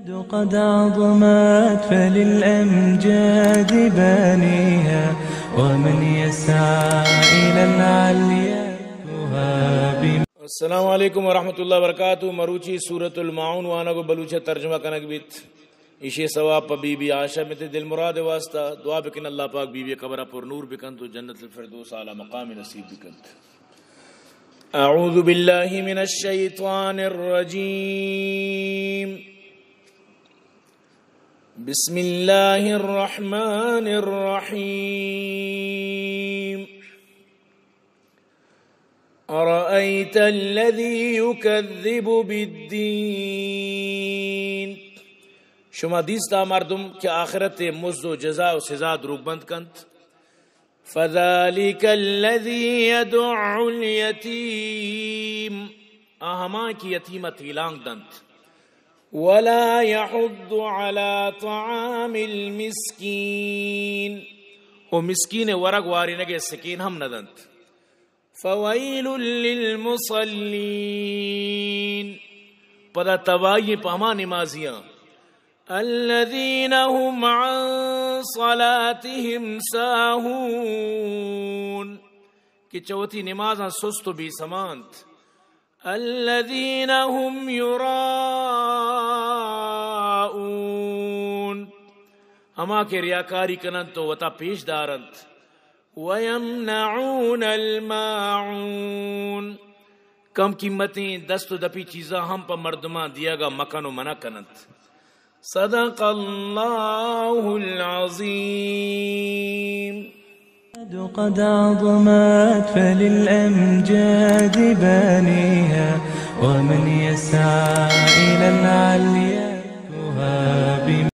قد عظمت فللأمجاد بانيها، ومن يسعى إلى العليا يهاب. السلام علیکم ورحمۃ اللہ وبرکاتہ۔ مروچی سورۃ الماعون وانگ و بلوچ ءَ ترجمہ کنگ بیت۔ ایشی ثواب پہ بی بی عائشہ بنت دلمراد ءِ واسطہ۔ دعا بکن اللہ پاک بی بی ءِ قبر ءَ پر نور بکنت و جنت الفردوس اعلی مقام نصیب بکنت۔ اعوذ باللہ من الشیطان الرجیم۔ بسم اللہ الرحمن الرحیم۔ أرأيت الذي يكذب بالدين۔ شما دیست آ مردم کہ آخرت ءِ مزد و جزا و سزا دروگ بند کنت؟ فذلك الذي يدع اليتيم۔ آ ہما کہ یتیم ءَ تیلانک دنت۔ ولا يحض على طعام المسكين۔ و مسکین ءِ ورگ وارینگ ءِ سکین ہم نہ دنت۔ فويل للمصلين۔ پدا تباہی پہ ہما نمازیاں۔ الذين هم عن صلاتهم ساهون۔ کہ چہ وتی نمازاں سست و بے سما انت۔ الذين هم يراءون۔ ہما کہ ریاکاری کننت و وتا پیش دارنت۔ ويمنعون الماعون۔ کم قیمتیں دست و دپی چیزاں ہم پہ مردماں دیگ ءَ مکن و منع کننت۔ صدق اللہ العظیم۔ قد عظمت فللأمجاد بانيها، ومن يسعى إلى العليا يهاب.